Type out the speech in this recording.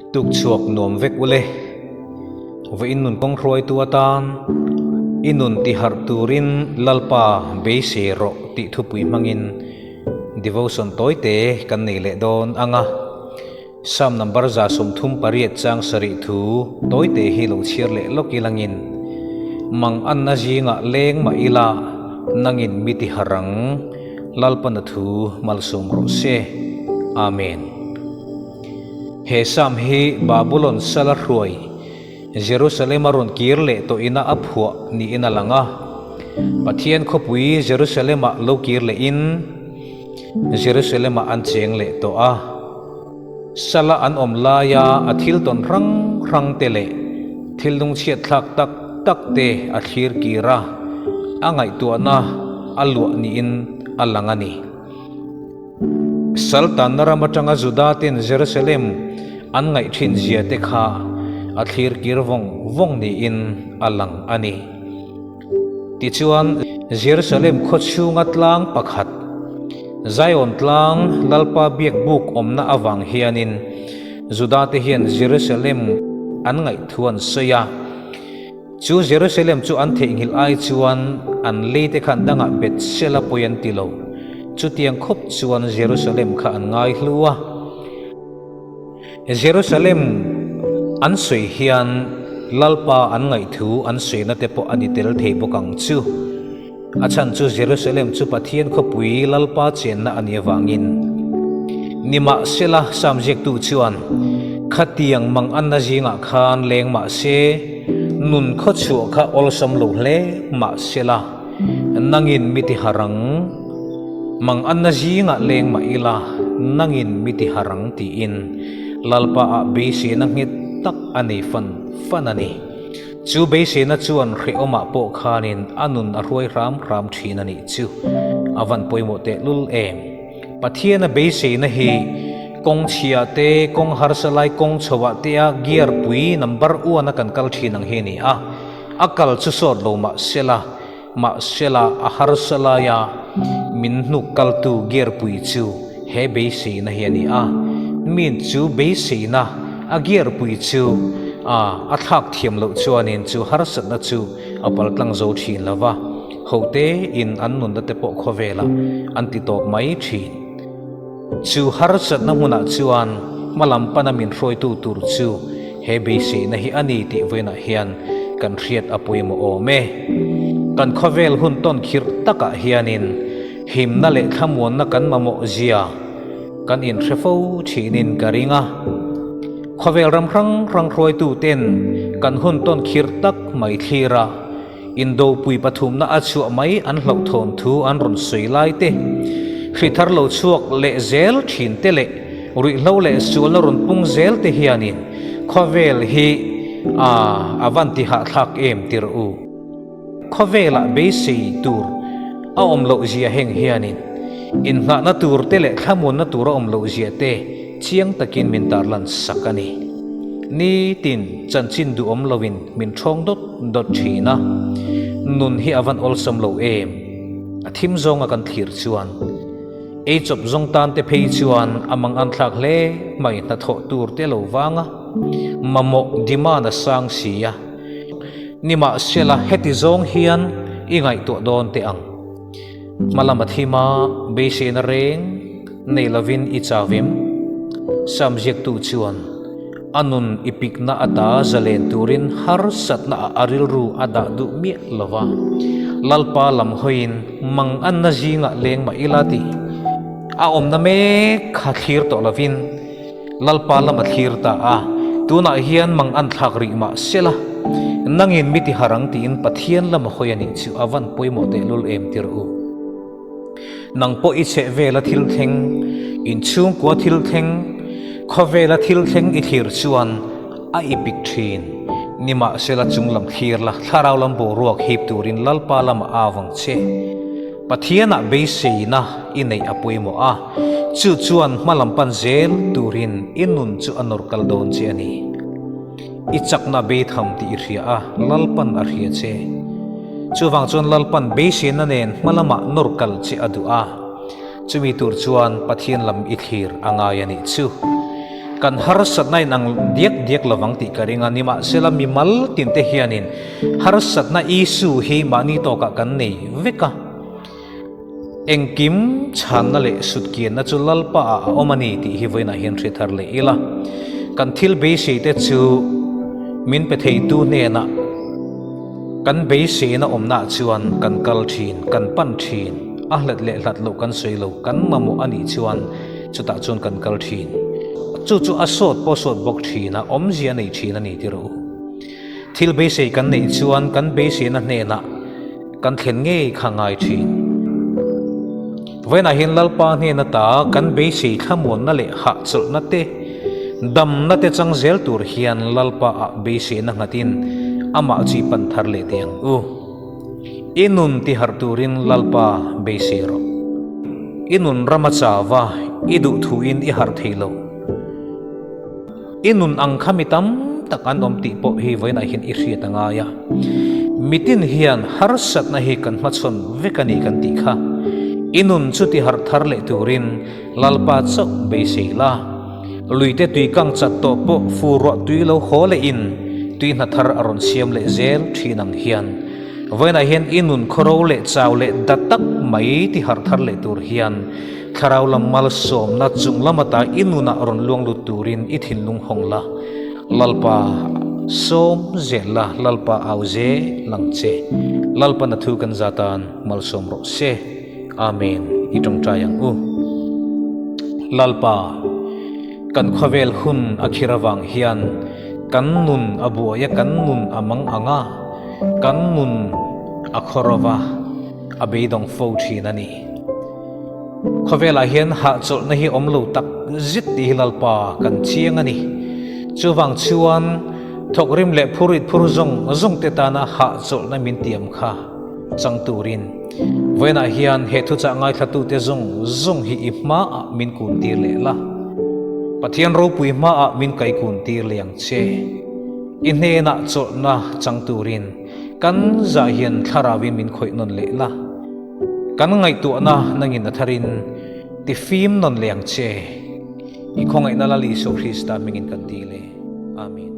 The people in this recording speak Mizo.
Tukchhuak nuam vek ule. Vawiin nun kawng hruaitu atan i nun tiharh turin Lalpa beisei rawh tih thupui hmangin devotion tawite kan nei leh dawn ang a. Psalm number 38 chang sarih thu tawite hi lo chhiar leh lawk ilangin, Mang anna zingah leng mah ila nangin mi tiharh ang, Lalpana thu malsawm rawh se. Amen. He Psalm hi Babulon sala hruai Jerusalem a rawn kir leh tawh ina a phuah niin a lang a. Pathian khawpui Jerusalem-ah lo kir lehin Jerusalem-ah an cheng leh tawh a. Sala an awm laia a thil tawn hrang hrang te leh thil lungchhiat thlak tak tak te a thlir kir a, a ngaihtuahna a luah niin a lang a ni. Saltanna ram atanga Juda ten Jerusalem an ngaih thin zia te kha a thlir kir vawng vawng niin a lang a ni. Tichuan, Jerusalem khaw chhunga tlang pakhat, Zion tlang Lalpa biakbuk awmna avang hianin Juda te hian Jerusalem an ngaih thu an sawi a. Chu Jerusalem chu an theihnghilh ai chuan an lei te khan dangah bet sela pawi an ti lo. Chutiang khawp chuan Jerusalem kha an ngai hlu a. Jerusalem an sawi hian Lalpa an ngaihthu an sawina te pawh a ni tel thei bawk ang chu. A chhan chu Jerusalem chu Pathian khawpui Lalpa chenna a nih avangin. Nimahsela, Sam ziaktu chuan, Khatiang mang anna zingah khan leng mah se, nun khawchhuah kha awlsam lo hle mahsela, nangin mi ti har ang. Mang anna zingah leng mah ila, nangin mi ti har ang tiin Lalpa ah beiseina nghet tak a nei fan fan a ni. Chu beiseina chuan hrehawmah pawh khanin a nun a hruai hram hram thin a nih chu a van pawimawh tehlul em. Pathiana beiseina hi kawng chhia te, kawng harsa lai kawng chhoah te a gear pui number one a kan kal thin ang hi a ni a, a kal chu sawt lo mah sela, mahsela a harsa laia min hnuk kaltu gear pui chu he beiseina hi a ni a, min chu beiseina a gear pui chu a a thlak thiam loh chuanin chu harsatna chu a pal tlang zo thin lo va, hote in an nunna te pawh khawvelah an ti tawp mai thin. Chu harsatna hmunah chuan hmalam pana min hruaitu tur chu he beiseina hi a ni tih vawiinah hian kan hriat a pawimawh awm e. Kan khawvel hun tawn khirh takah hianin himna leh thlamuanna kan mamawh zia kan inhre fo thinin ka ring a. Khawvel ram hrang hrang hruaituten kan hun tawn khirh tak mai thlir a, Indopui pathumna a chhuah mai an hlauhthawn thu an rawn sawi lai te, hri thar lo chhuak leh zel thin te leh ruihhlo leh sualna rawn pung zel te hianin khawvel hi a a van ti hahthlak em tir u. Khawvelah beisei tur a awm loh zia heng hianin inngahna tur te leh thlamuanna tur a awm loh zia te chiang takin min tarlan sak a ni. Nitin chanchin duhawm loin min ṭhawng dawt dawt ṭhin a, nun hi a van awlsam lo em? A thim zawnga kan thlir chuan ei chawp zawng tan te phei chuan a mang an thlak hle mai hnathawh tur te lo vang a, mamawh demand a sang si a. Nimahsela heti zawng hian i ngaihtuah dawn teh ang. Hmalam a thim a, beiseina reng nei lovin i chau em? Sam ziaktu chuan a nun i pikna ata zalen turin harsatna ah a rilru a dah duh miah lo va. Lalpa lam hawiin mang anna zingah leng mah ila tih a awmna mek kha thlir tawh lovin Lalpa lam a thlir ta a, tunah hian mang an thlak rih mah sela, nangin mi ti har ang tiin Pathian lam a hawi a nih chu a van pawimawh tehlul em tir u. Nang pawh i chheh vela thil thleng, inchhungkua thil thleng, khawvela thil thleng i thlir chuan a i pik thin. Nimahsela chunglam thlir la, thlarau lam boruak hip turin Lalpa lamah a avang che. Pathianah beiseina i neih a pawimawh a, chu chuan hmalam pan zel turin i nun chu a nawr kal dawn che a ni. I chakna beitham tih i hria a, Lalpan a hria che. Chuvang chuan Lalpan beiseina nen hmalamah nawr kal che a duh a, chumi tur chuan Pathian lam i thlir a ngai a nih chu. Kan harsatna in ang diak diak lovang tih ka ring a, nimahsela mimal tinte hianin harsatna issue hi mahni tawkah kan nei vek a. Engkim chhanna leh sutkianna chu Lalpa ah a awm a ni tih hi vawiinah hian hre thar leh ila. Kan thil beisei te chu min pe theitu hnenah kan beiseina awmnaah chuan kan kal thin, kan pan thin, a hlat leh hlat loh kan sawi lo, kan mamawh a nih chuan chutah chuan kan kal thin. Chu chu a sawt pawh sawt bawk thin a, awmzia a nei thin a ni ti rawh u. Thil beisei kan neih chuan kan beiseina hnenah Kan thlen ngei kha ngai thin. Vawiinah hian Lalpa hnen ata kan beisei thlamuanna leh hahchawlhna te, damna te chang zel tur hian Lalpa ah beiseina nghatin amah chi pan thar leh teh ang u. I nun ti harh turin Lalpa beisei rawh. I nun ram a chau a, i duhthuin i harh thei lo. I nun ang kha mi tam tak an awm tih pawh hi vawiinah hian i hriat a ngai a. Mitin hian harsatna hi kan hmachhawn vek a ni kan tih kha. I nun chu ti harh thar leh turin Lalpa chauh beisei la. Luite tui kang chat tawh pawh fu ruah tui lo haw lehin tui hna thar a rawn siam leh zel thin ang hian vawiinah hian i nun khawro leh chau leh da tak mai ti harh thar leh tur hian Thlarau lam malsawmna chung lam ata i nunah rawn luang lut turin i thinlung hawng la, Lalpa sawm zel la, Lalpa au zel ang che. Lalpa na thu kan za tan malsawm rawh se. Amen. I tawngtai ang u. Lalpa, kan khawvel hun a khir avang hian kan nun a buai a, kan nun a mang ang a, kan nun a khawr ova, a beidawng fo thin a ni. Khawvelah hian hahchawlhna hi awm lo tak zet tih hi Lalpa kan chiang a ni. Chuvang chuan thawkrim leh phurit phur zawng zawng te tana hahchawlhna min tiam kha chang turin vawiinah hian he thuchah ngaithlatute zawng zawng hi i hmaah min kuntir leh la. Pathian ropui hmaah min kaikuntir leh ang che. I hnenah chawlhna chang turin kan zah hian thlarauin min khawih nawn leh la. Kan ngaihtuahna nangin a tharin ti fim nawn leh ang che. I khawngaihna Lal Isua Krista hmingin kan ti le. Amen.